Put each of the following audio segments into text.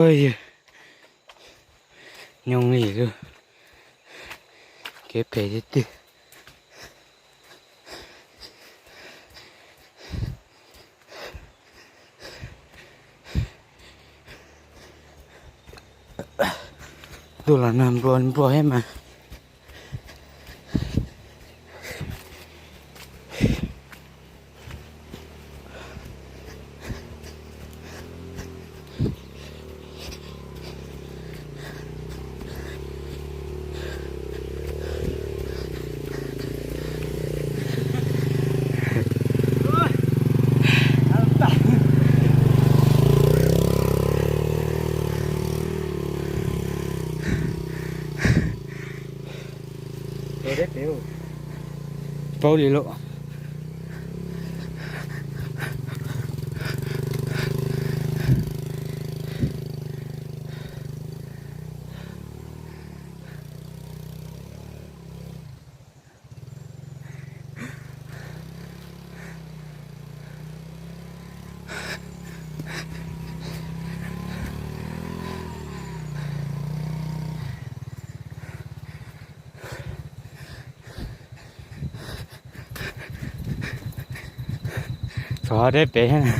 Ua yog nyooj li lub kev phem tiag tiag. Tuaj los nag nplua nplua thiab mas. Paub li lawm. Txog deb pem.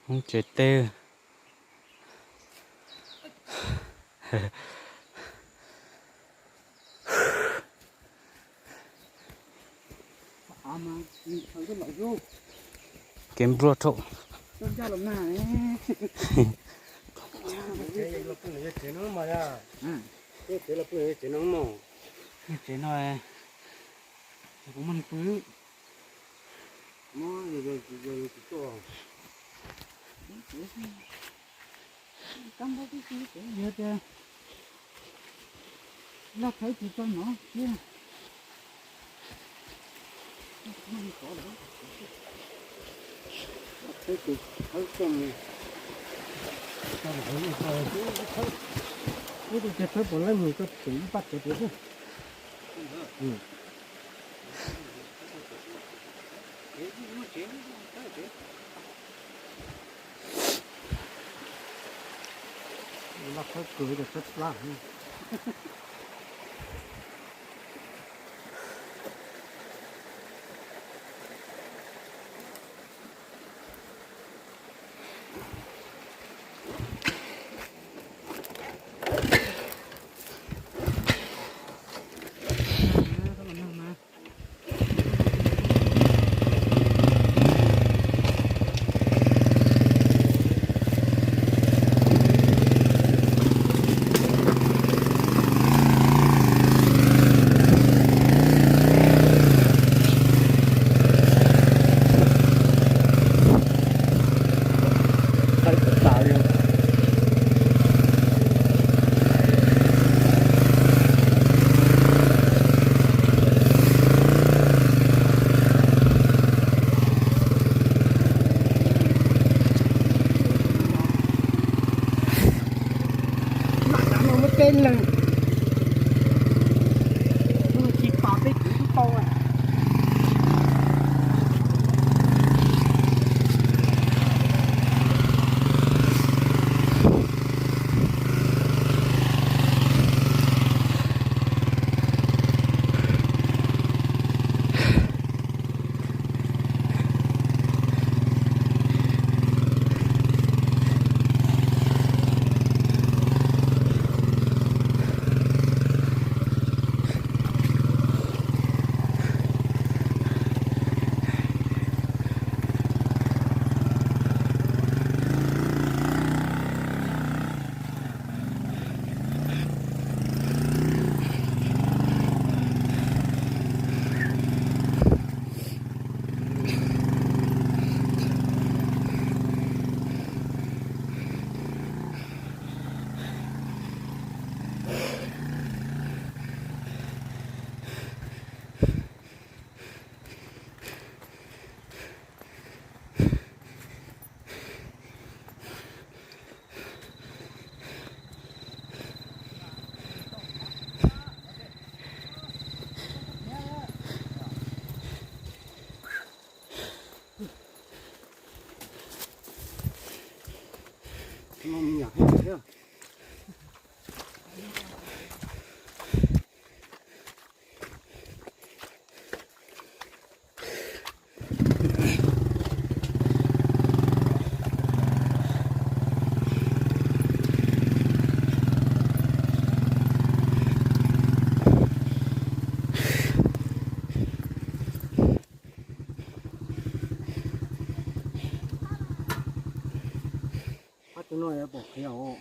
Hoob tsev teb. Kev nplua rhaum. Tsev no kuv muaj pw. Yog tias laj thawb tsis tso nov thiab. Ub, tus thawb puas leej mus tso pem ib pab tsev pem xwb. Laj thawb kawg ces thawb plab. Mam no muab peb leeg, tsis pom peb kwv tau. Qab tus no pom qhiav os.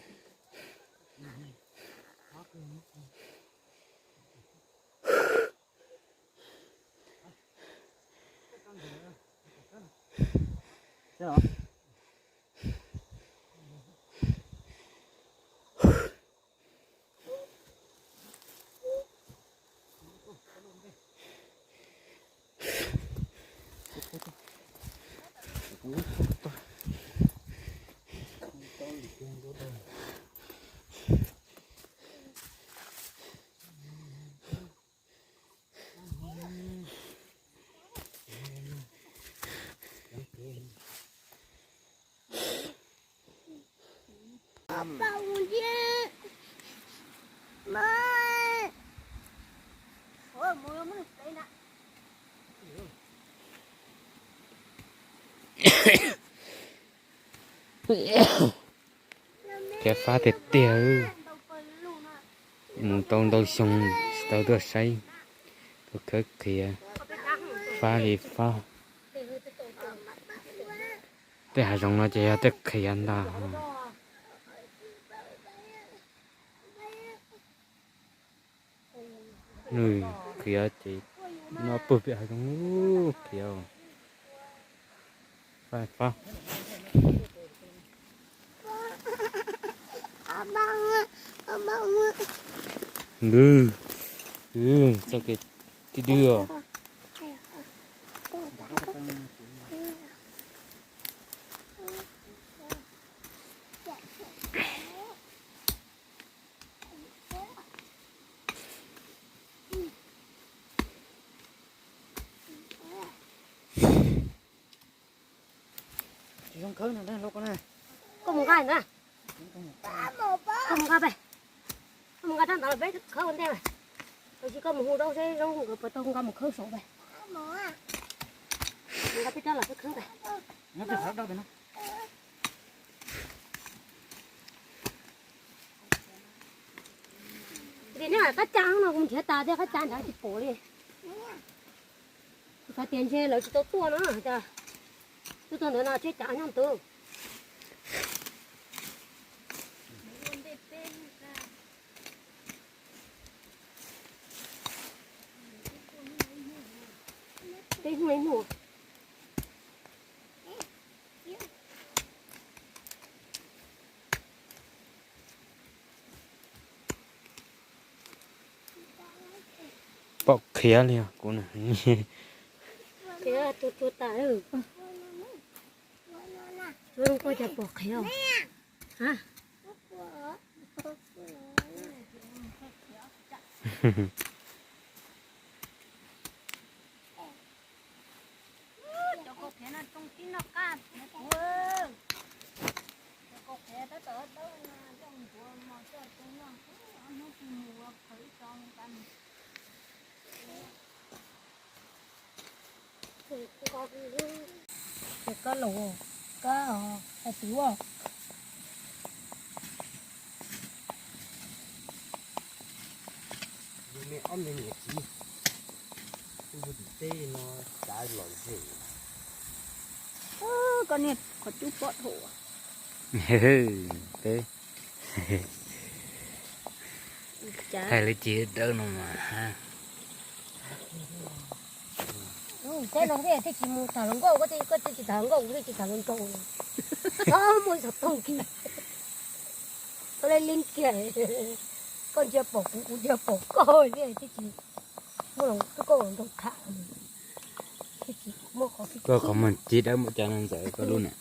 Khiav fab tiag tiag, mus tau ntau xyoo tsis tau tuaj saib, tuaj khawb khiav fab li fab. Tej hav zoov no ces yog tej khiav ntag. Nws khiav ces no pug pem hav zoov khiav. Fab fab. Npwg, txoj kev tib dwb os. Koj mus nqa na. Koj mus nqa pe. Koj mus nqa rab ntawd los peb khawb ua ntej. Los sis koj mus hu rau seb Zoo nkawd puas tau nqa mus khawb saud pe. Nqa peb rab los peb khawb pe. Ces nyob qab tsa no kuv nrhiav tas thiab, qab tsa nrad tsis pom li. Kuv xav tias ntshe lawv tsis tau tuaj no, tuaj txog ntawd no tseb cav nyob ntawd. Peb hnub ib hnub. Pom qhiav li os kuv na. Qhiav tuag tuag tas. Koj cas pom qhiav? Ha? Cov kaus qhiav no tsoo tib noj qab na kuv. Cov kaus qhiav tab tom dawb na, coj mus ntxuav mos coj tsoo noj, ob hnub tsis mus ua qhwv ib tso qab. Ces koj los, koj hais tias ob me niam txiv tuaj tim teb no cav lom zem. Koj niag qhov cub pob dhau. Peb thaij li ci dawb no mas. Teb no thiaj tsis mus tham hluas nkauj, koj thiaj tsis tham hluas nkauj, kuv thiaj tsis tham hluas nraug. Muaj ib xov tooj kiag, koj li li kiag, koj ntsia pom kuv, kuv ntsia pom koj thiaj tsis muaj hluas nkauj hluas nraug tham. Thiaj tsis muaj qhov, koj qhov muag ci dawb npaum cas no ntxawm koj lub na.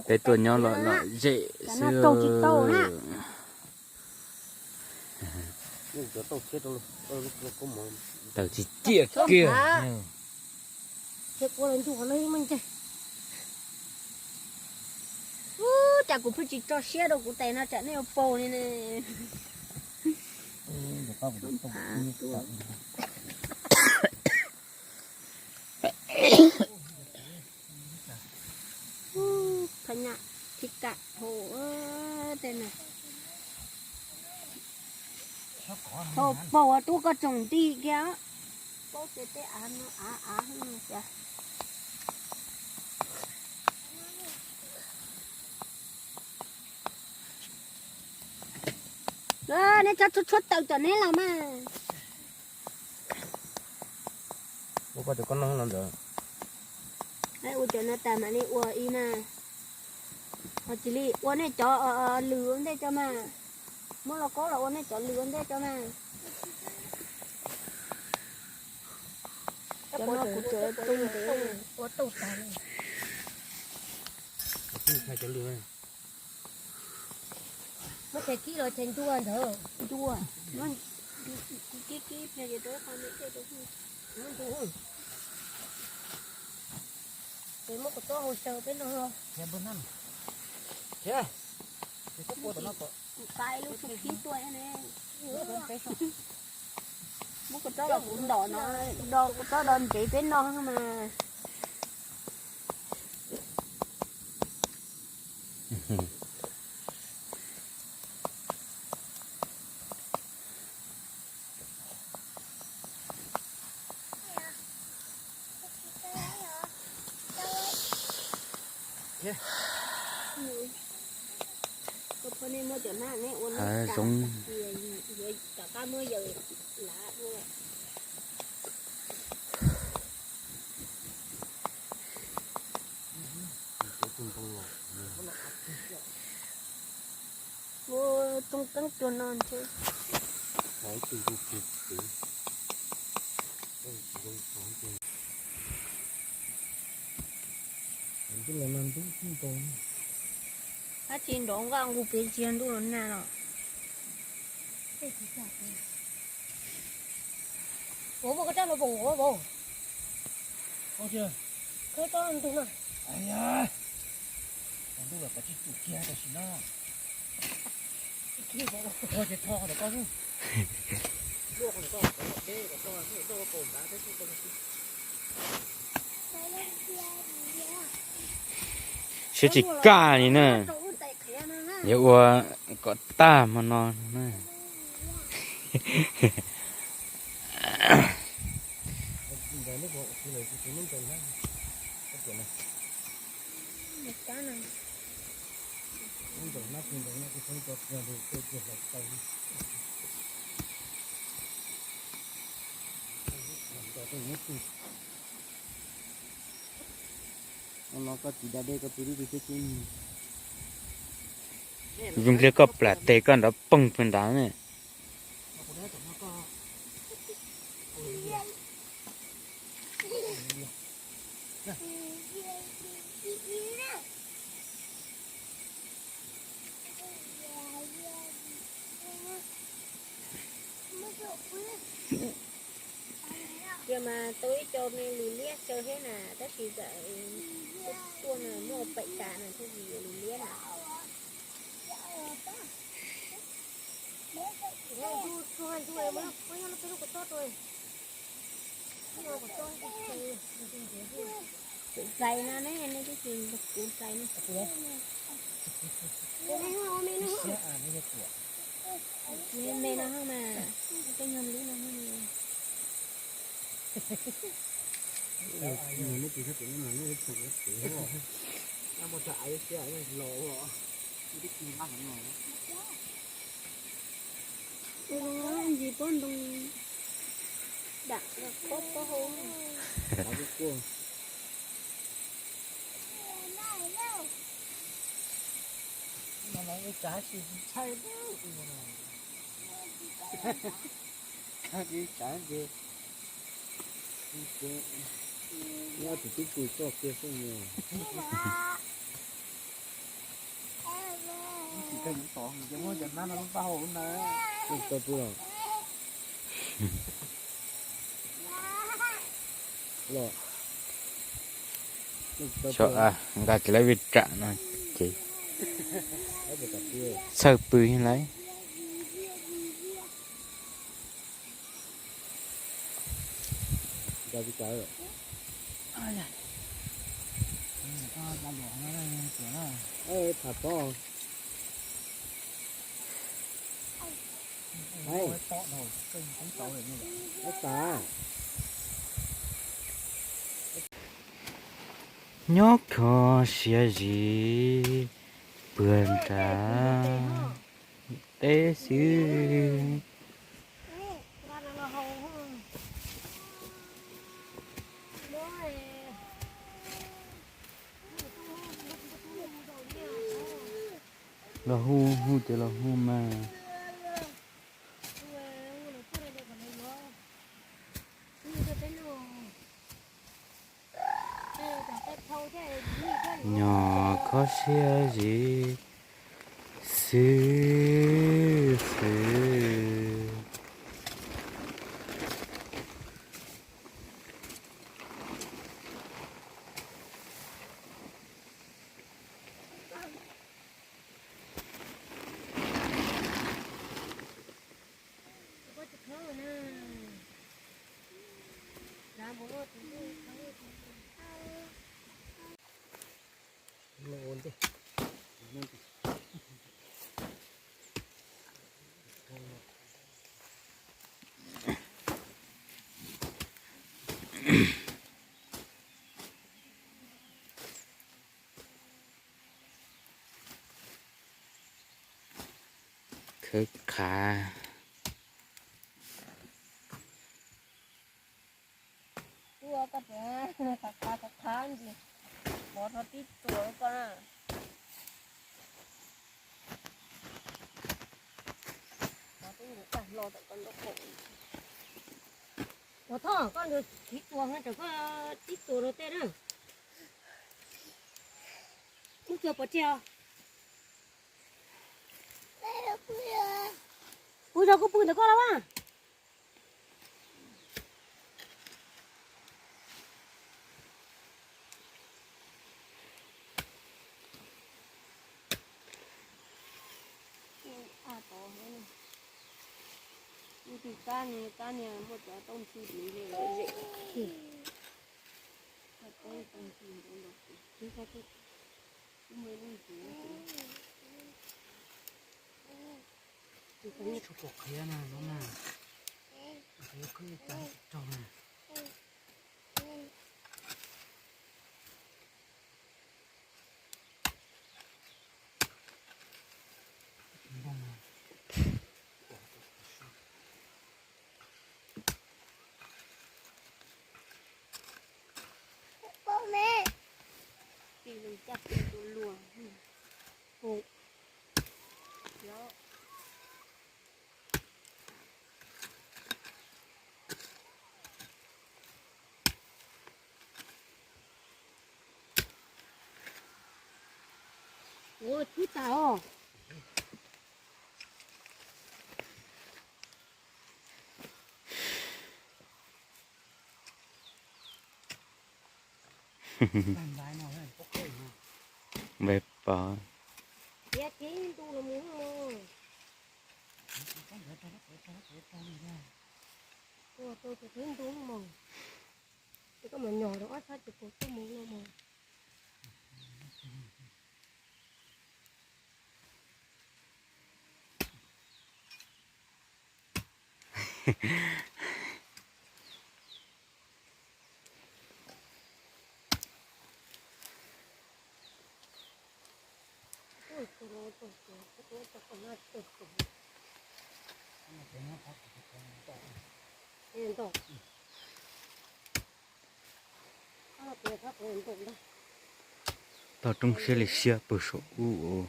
Peb tuaj nyob lom lom zem xwb. Yeej cov tauj thiab rau lub koob mov. Tawm tsis ciaj kiag. Thiab ua los ntuj qhov no yeej meej tiag. Ub, cas kuv pheej tsis tso siab rau kuv tes no tsam nej ua paus li ne. Phab nyaj khib kam dhau tej no. Dhau paug tub koj tsoom nti kiag. Paub tias tej av no av av no cas. Nej txhob tshuab tshuab taws tom neb los mas. Ua koj cov koob no los ntawd. Ua cov no tas mam li ua ib mas. Ho cia li ua nej cov lws ua ntej tso mas. Muab lauj kaub los ua nej cov lws ua ntej tso mas. Cov no kuv tseem tu ntev. Ua tauj tas li. Muab tes kib los tes ntua ntawd. Ntua. Kib kib pliag ces rau ib qho me tej rau. Ces muab kuv txob hau xyaw peb no. Kuv qa lub tshoob khib tuaj ne. Muab kuv txob los kuv ntom no, do kuv txob do ntsev peb no mas. Pho nej muab cov hnab neb ua neb tas, yuav rov qab muab yawm lav dua. Ua toob keeb cuag no ntshe. Dab tsi nrov nqaj nqus pem tsis yog ntuj los nag los. Ua muaj koj rab no pom ua vauv. Koj rab ntug na. Ntug los kav tsij tsum kiag tam sim no. Siab tsis kaj li na. Yuav ua kom tag hmo no na. Zoo nkaus li koj plam tes koj nrov poog pem nrad ne. Yog mas tau ib co me lws liab xyaw thiab na, tab sis tam tuaj no muaj pem tas no thiaj li yuav lws liab na. Kuv dlais no ne, nej twb tsis kuv dlais no. Me no mas, tej nyuag lub no. Ntsis pob ntoo dam pob pob hau. Tsav tsis ntshai, tsav ces nyob tsis tib tsis txoj kiag xwb mus. Tsis kawg nyob tod ces muab cov hnab no lub paj hau lub ntawd. Xyov nkag tsis lawv vij tsam no ces txhawj pw lawm. Nyob kho siab zim puag nram teb xwb. Los hu, hu ces los hu mas. Nyom kho siab zim xwb xwb. Khawb qhav. Ua koj tseem qhav qhav qhav ntsis, pov rau tib txuas koj na. Pov tib ntsis kaj hlo tawm koj ntaub qaum. Pov thoj koj nrog tib txuas, tseem koj tib txuas rau tej na. Muab txuas pov tseg os. Pw zog kuj pw ntawm koj los mas. Tus kab ni, kab ni muaj cov taub ntxhw tim zem zem. Tus kab ni tshuav pom qhiav na no na, qhiav khwb ib tag raug na. Ua tib tas os. Npawg Pov. Tiav tib ntu los mus. Ua tau tib ntu mus. Ces koj mam nyom rau ob sab ces puas tuaj mus no mus. Toj roob siab li siab puag saum ub os.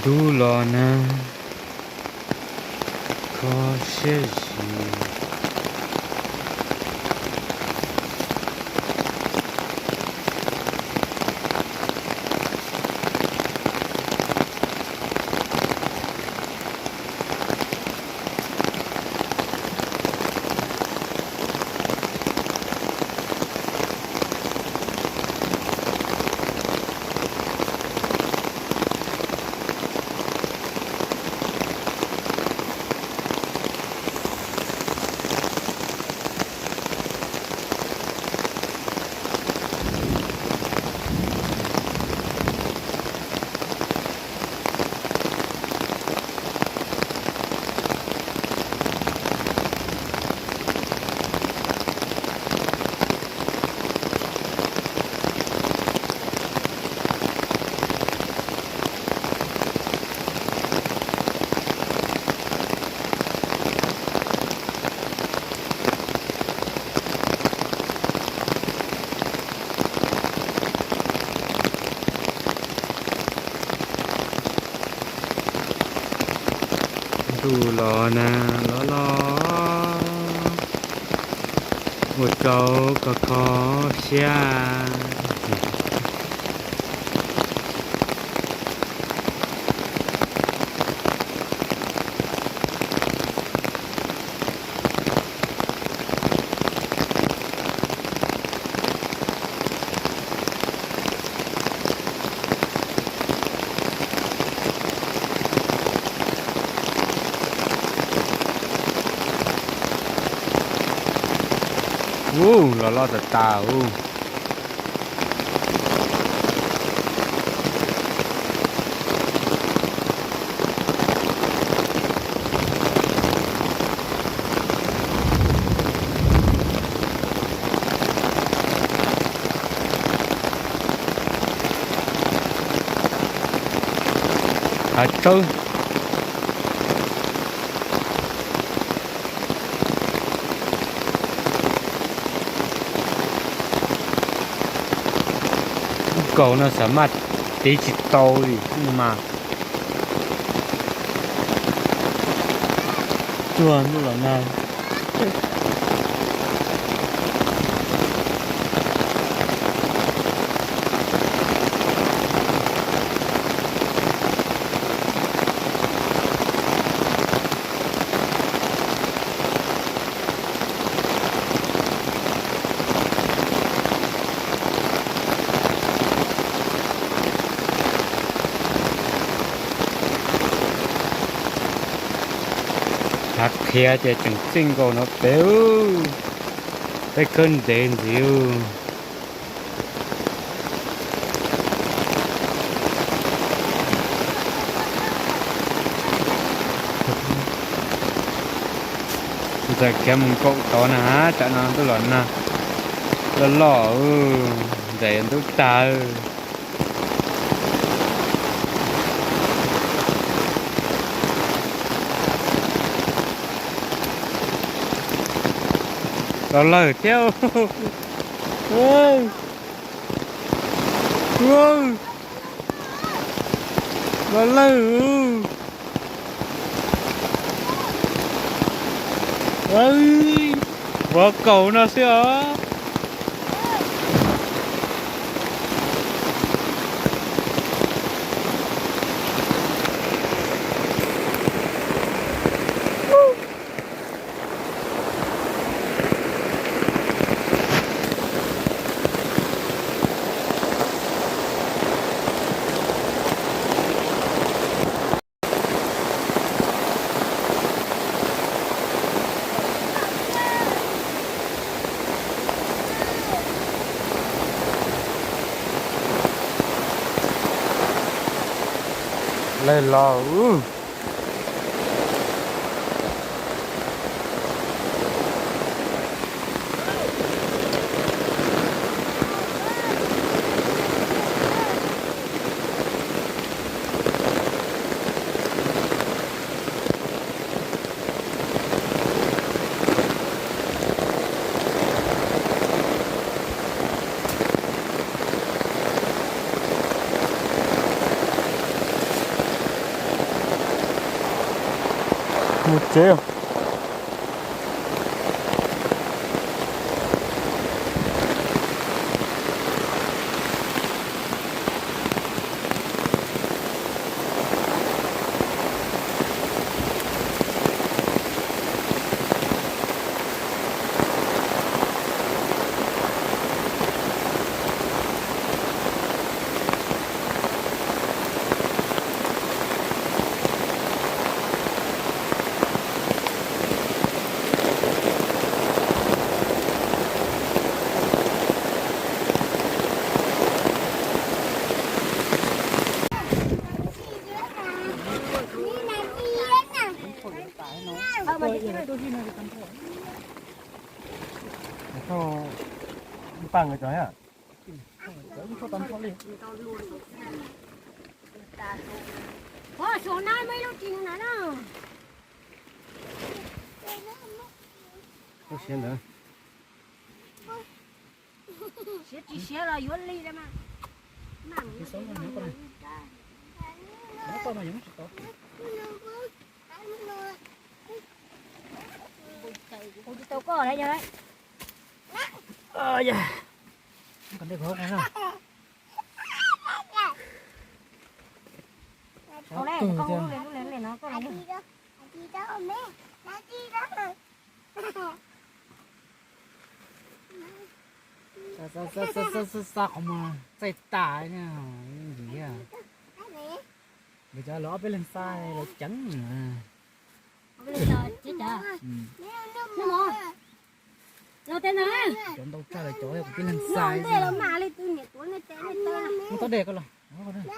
Ntub los nag, kho siab zis. Ntuj los nag los los, ua rau kho kho siab. Ub, los loj tas tas ub. Hav tsawb. Lub kaus no xav maj tiv tsis tau li mas. Tuag ntuj los nag. Hav qhiav ces tseem txij nkaus no pem, peb khawb ntev ntxiv. Ntxawm khiav mus nkaum tod na, tsam no ntuj los nag loj loj, ntxawm yuav ntub tag. Los lawm thiab. Los lawm. Vov kaus no xwb os. Lawm los. Mus tsev. Siav tsis siav los yuav li mas. Tsis tau koj lawm yog. Tau le, koj hu lub le, lub le, lub le no koj le. Xa qhov muag txaij tas ntxiv. Lawv cov lawv ob peb leeg xa lawv ceev. Cov ntau tshaj lawv cov kuv tib leeg xa. Muab tau dej koj los. Hau tej ceev os.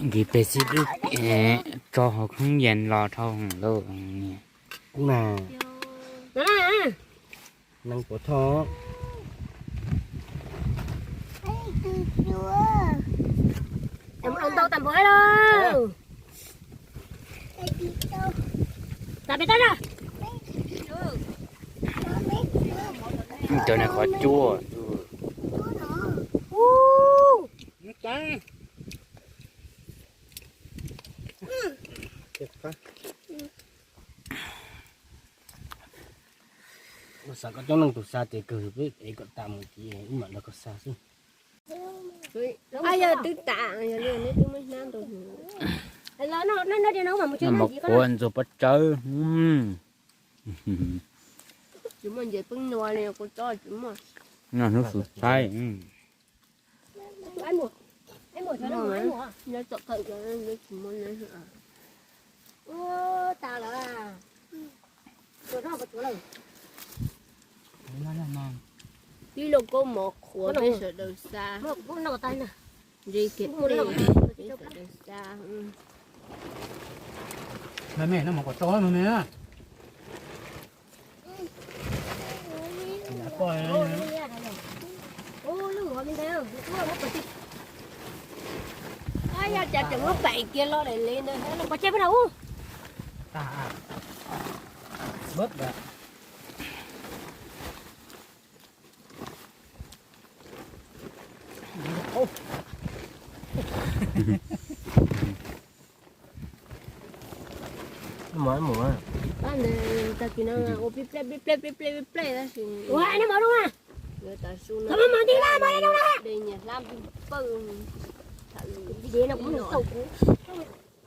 Nkis pes xib dub tso hauv khoob yees los dhau hwv lauj. Neeg puas tho. Ntau tag npaum lauj. Tag pem tag na. Cov no qhov cuaj. Xav kom coob leej tus xa ces kawg peb ev kom tas mus ces wb mam nrog koj xa xwb. Yog twb tas, yog li neb twb muab hnab rau. Mov kuav ntxuag pob tsawb. Tsis muaj nce peb nua li, kuv tso tsis muaj. No hnub xus thaib. Nyob tom kawm cov tsis muaj neb. Ua tas lawm. Tib lauj kaub mov qhuav peb sawv daws xa. Nce kiag dej peb sawv daws xa. Me no mas kom tau me. Yog cas tseem muab pem kiag los daim li ntawd los pov tseg peb na ub. Mus mus. Pab ntawd tag kis no ua pib plej pib plej pib plej pib plej tab sis ua no mov zoo na. Thaum no mov nti na mov zoo na. De nyias hlab pib pawg. Tham lus no kuv tau kuv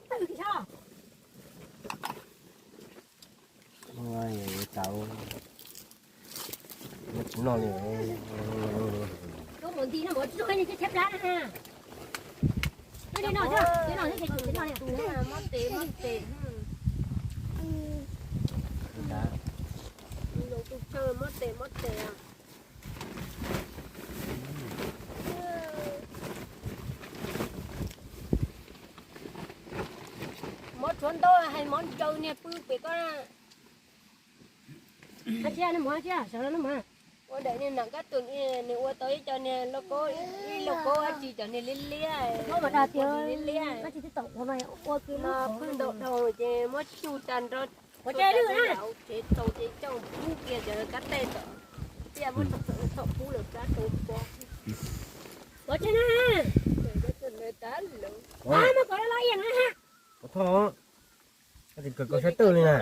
tawm kiag. Tau. Tsis noj li. Koj mov nti no mov tsis noj li thiab plab na. Mob tes mob tes. Tus chaw mob tes mob tes. Mob tshuav ntau hais mob ntshaw niag pw pem koj. Hab tsi, neb mus hab tsi, sawv los neb mus. Ua daim niag nam kab tus, nws ua tau ib co niag lauj kaub, ib lauj kaub dab tsi cov niag liab liab, liab liab. Pw ntau dhau ces muab tsuj tag nrho. Ua tsev lwj na. Tsev tau ces coj pub kiag cov kab tej tom, tiaj muab txhom pub lawm plab rau pov. Ua tsev na. Muab kov los iam na. Koj tsis kawm koj sab twj li na.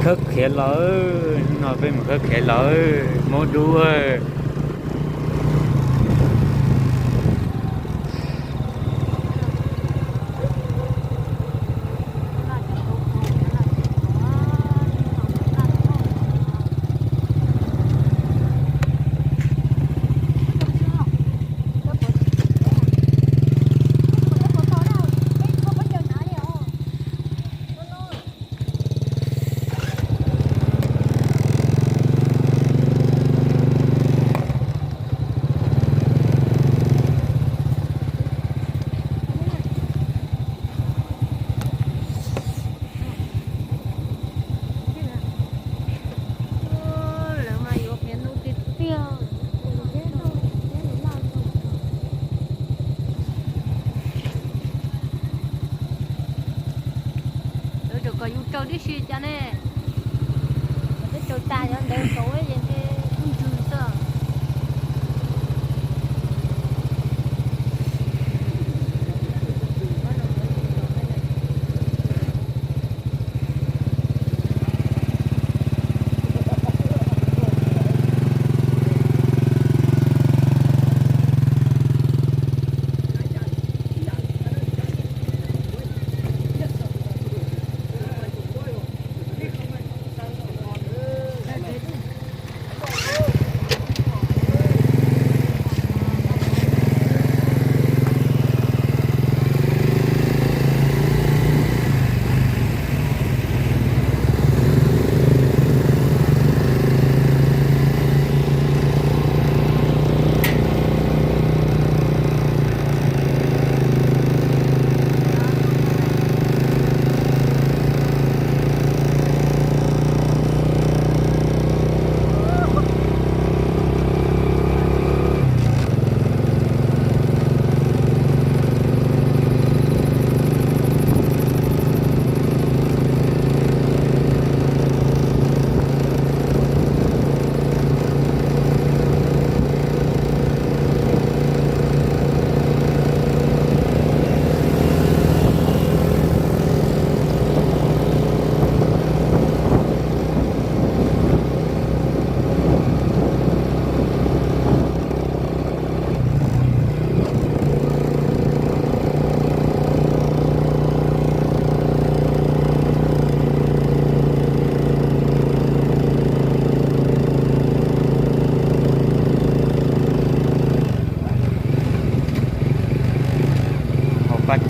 Khawb khiav lawm, hnub no peb mus khawb khiav lawm, mob dub.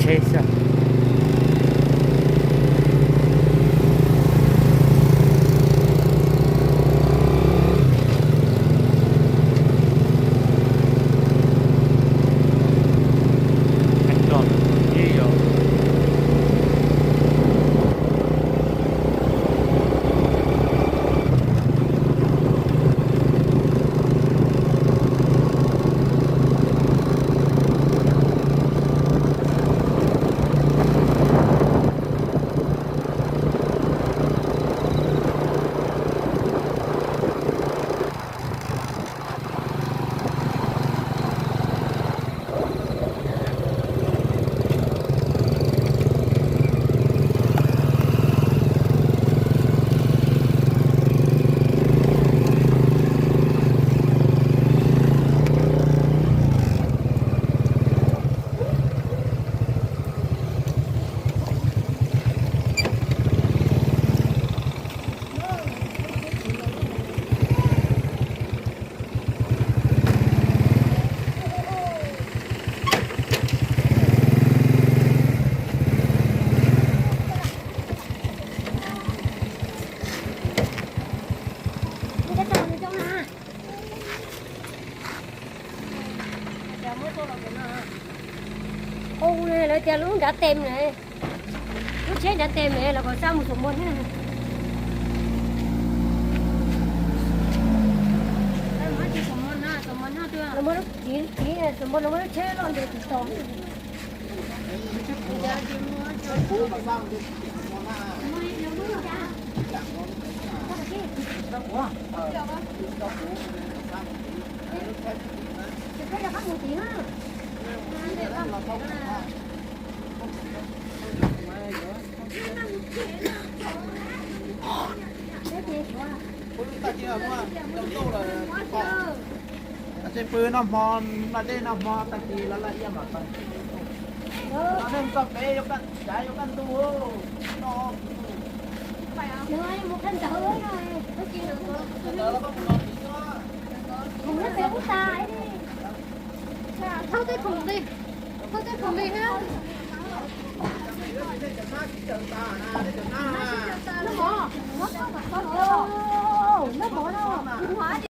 Ej, xyov. Ua, lawv tias lub nrad tes na, lub tsheb nrad tes na, lawv kom xa mus Xos Muas thiab. Lawv muaj lub, txiv, txiv Xos Muas lawv muaj lub tsheb loj ntev tsis tau. Tsis pw noj hmo, noj dej noj hmo tag kis los laj iab mam pais. Neeg txog kev yuav kaj, cav yuav kaj ntug no. Thauj tej khoom nqi, thauj tej khoom nqi na. Noj mov, noj mov no.